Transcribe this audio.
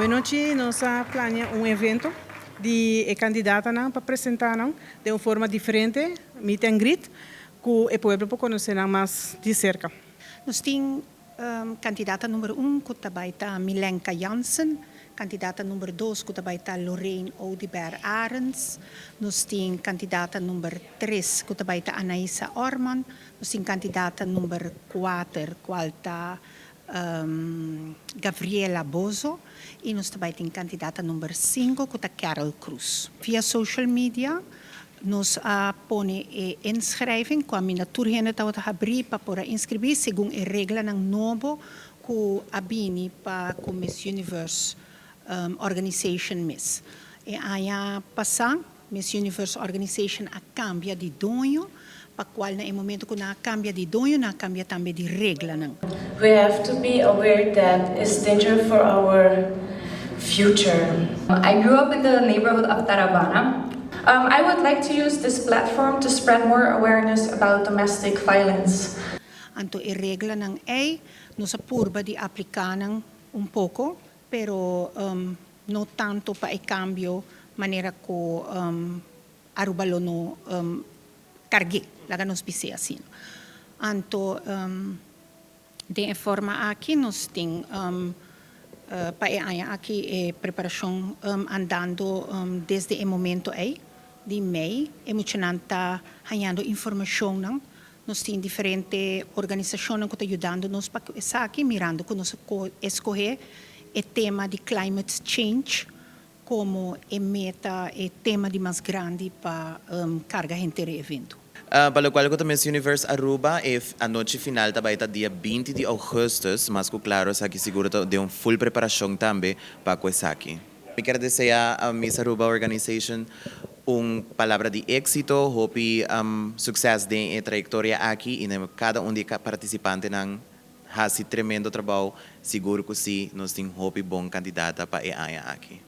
Anochi nos a plania un evento di candidatonan pa presenta di un forma diferente, meet and greet, cu e pueblo por conoce mas di cerca. Nos tin candidata number 1, cu ta Milenka Jansen, candidata number 2, cu ta Lorraine Oduber Arends, nos tin candidata number 3, cu ta Anaisa Orman, nos tin candidata number 4, cual ta Gabriela Bozo, y nos tambe tin candidata number 5, cu ta Carol Cruz. Via social media, nos a pone e inschrijving, cu ami tur hende tabata habri pa por inscribi segun e reglanan nobo cu a bini pa cu Miss Universe Organization mes. E aña pasa, Miss Universe Organization a cambia di doño, pa cual na momento cu nan a cambia di doño, nan a cambia tambe di reglanan. We have to be aware that it's danger for our future. I grew up in the neighborhood of Tarabana. I would like to use this platform to spread more awareness about domestic violence. Anto e reglanan ey, nos a purba di aplica nan un poco, pero no tanto pa e cambio manera cu Aruba lo no carga, laga nos bisa asina. Anto, di forma aki nos tin pa aki e preparacion andando desde e momento ey di mei e muchanan ta hayando informacion nan. Nos tin diferente organisacion cu ta yudando nos pa esaki, mirando cu nos a scohe e tema di climate change como e meta e tema di mas grandi pa carga henter e evento. Pa loke cu Miss Universe Aruba, e anochi final tambe ta dia 20 di augustus, mas cu claro, esaki sigur di un full preparacion tambe pa esaki. Mi kier desea na Miss Aruba Organization un palabra di exito, hopi suceso den trayectoria aki y cada un di participantenan haci tremendo trabou, sigur cu si, nos tin hopi bon candidata pa e aña aki.